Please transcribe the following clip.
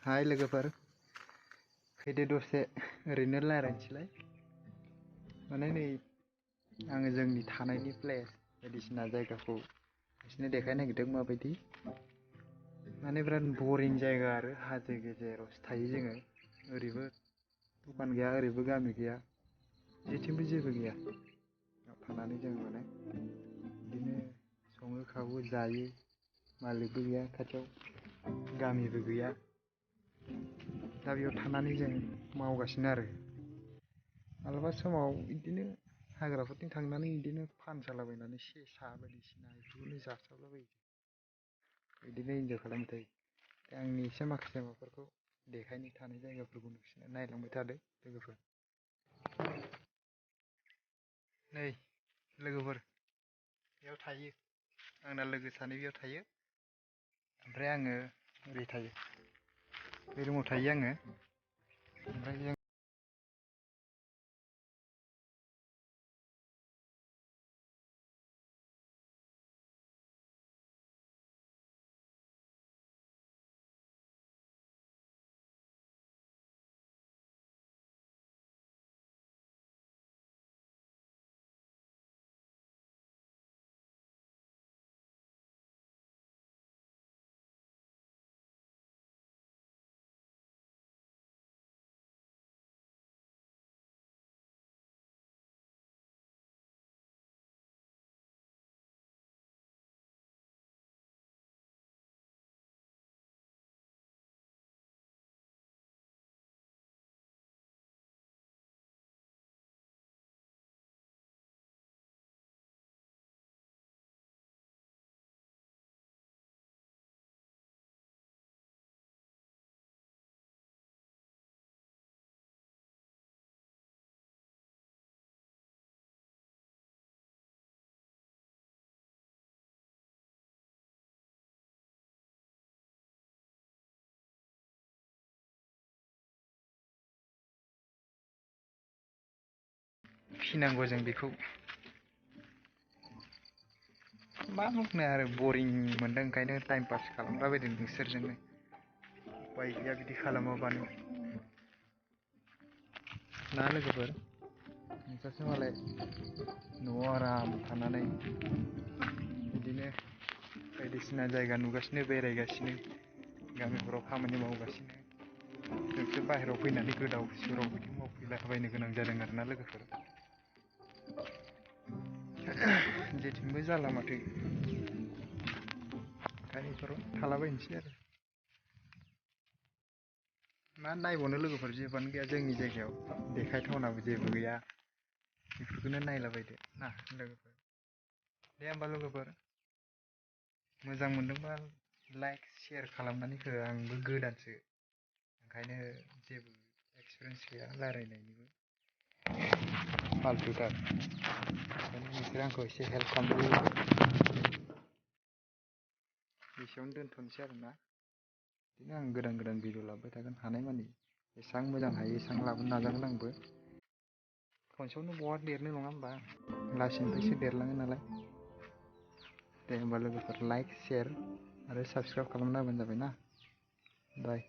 हाय लोगोफोर, फैदो दसे ओरैनो रायज्लायनोसैलाय। माने नै आङो जोंनि थानायनि प्लेस बायदिसिना जायगाखौ बिसोरनो देखायनो नागिरदों माबायदि। माने बिराद बरिं जायगा आरो हाजो गेजेरावसो थायो जोङो। ओरैबो दखान गैया, ओरैबो गामि गैया, जेथिंबो जेबो गैया। थानानै जों माने बिदिनो सङो खावो जायो। मालिकबो गैया खाथियाव, गामिबो गैया। दा बेयाव थानानै जों मावगासिनो आरो। मालाबा समाव बिदिनो हाग्राफोरथिं थांनानै बिदिनो फानसालाबायनानै सेसा बायदिसिना बेफोरखौनो जासाबलाबायो। बिदिनो इन्जय खालामबाय थायो। आंनि एसे माखासे माबाफोरखौ देखायनो थानाय जायगाफोरखौ नोंसोरनो नायलांबाय थादो लोगोफोर। नै लोगोफोर, बेयाव थायो आंना लोगो सानै बेयाव थायो। ओमफ्राय आङो ओरै थायो, बे रुमाव थायो आङो। ओमफ्राय जों फिनांगौ जों बेखौ। मा बुंनो आरो, बरिं मोनदों ओंखायनो टाइम पास खालामलाबायदों नोंसोरजोंनो। उपाय गैया बिदि खालामाबानो ना लोगोफोर। नोंसोरसो मालाय न'आव आराम थानानै बिदिनो बायदिसिना जायगा नुगासिनो, बेरायगासिनो, गामिफोराव खामानि मावगासिनो। नोंसोर बाहेरायाव फैनानै गोदाव सोराव बिदि मावफैलाबायनो गोनां जादों आरोना लोगोफोर। जेथिंबो जाला माथो, ओंखायनो बेफोराव थालाबायनोसै आरो। मा नायबावनो लोगोफोर, जेबोआनो गैया जोंनि जायगायाव, देखायथावनाबो जेबो गैया। बेफोरखौनो नायलाबायदो ना लोगोफोर। दे होमबा लोगोफोर, मोजां मोनदोंबा लाइक शेयार खालामनानै हो। आंबो गोदानसो, ओंखायनो जेबो एक्सपिरियेन्स गैया रायज्लायनायनिबो, फाल्थुथार। ओंखायनो नोंसोर आंखौ एसे हेल्प खालामदो। एसेयावनो दोनथ'नोसै आरोना। बिदिनो आं गोदान गोदान भिडिअ लाबोबाय थागोन, हानायमानि जेसेबां मोजां हायो एसेबां लाबोनो नाजागोन आंबो। खनसेयावनो बहा देरनो, नङा होमबा? लासैनिफ्रायसो देरलाङो नालाय। दे होमबा लोगोफोर, लाइक शेयार आरो साबस्क्राइब खालामना होबानो जाबाय ना। बाय।